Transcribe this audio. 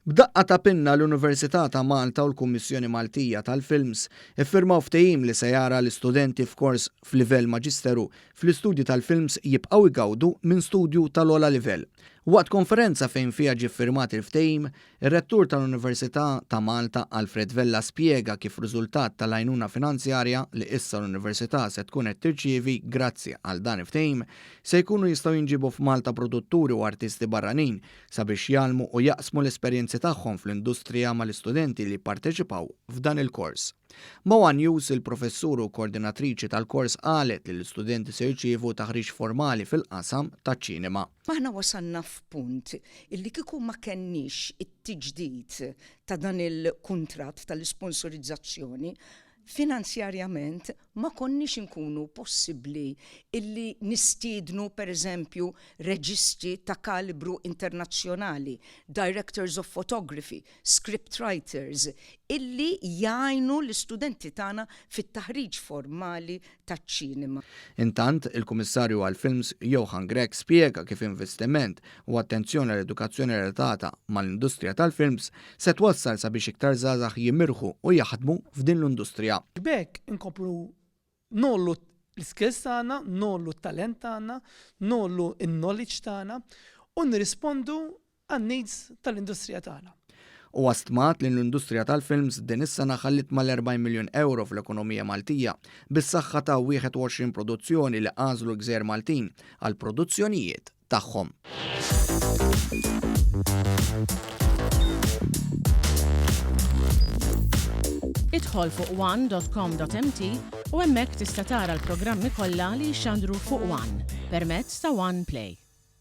B'daqqa ta' pinna l-Università ta' Malta u l-Kummissjoni Maltija tal-Films iffirmaw ftehim li se jara l-istudenti f'kors f'livell maġisteru fl-istudji tal-films jibqgħu jgawdu minn studju tal-ogħla livell. Waqt konferenza fejn fiha ġie ffirmat il-ftehim, Ir-Rettur tal-Università ta' Malta Alfred Vella spjega kif riżultat tal-għajnuna finanzjarja li issa l-Università se tkun qed tirċievi grazzi għal dan il-ftehim se jkunu jistgħu jinġiebu f'Malta produtturi u artisti barranin sabiex jgħallmu u jaqsmu l-esperjenzi tagħhom fl-industrija mal-istudenti li jipparteċipaw f'dan il-kors. Ma' one News, il-professur u koordinatriċi tal-kors qalet li l-istudenti se jirċievu taħriġ formali fil-qasam taċ-ċinema. Aħna wasalna f'punt illi kieku ma kenniex it-tiġdid ta' dan il-kuntratt tal-isponsorizzazzjoni, finanzjarjament ma konniex inkunu possibbli illi nistiednu pereżempju reġisti ta' kalibru internazzjonali, directors of photography, script writers, illi jgħinu l-istudenti tagħna fit-taħriġ formali taċ-ċinema. Intant, il-Kummissarju għall-Films Johann Grech spjega kif investiment u attenzjoni għal edukazzjoni relatata mal-industrija tal-films se twassal sabiex iktar żgħażagħ jimirħu u jaħdmu f'din l-industrija. B'hekk inkomplu ngħollu l-skills tagħna, ngħollu t-talent tagħna, ngħollu n-knowledge tagħna u nirrispondu għan-needs tal-industrija tagħna. Huwa stmat li l-industrija tal-films din is-sena ħalliet mal-40 miljun ewro fl-ekonomija Maltija bis-saħħa ta' 21 produzzjoni li għażlu l-gżejjer Maltin għall-produzzjonijiet tagħhom. Idħol fuq one.com.mt u hemmhekk tista' tara l-programmi kollha li jixxandru fuq One permezz ta' One Play.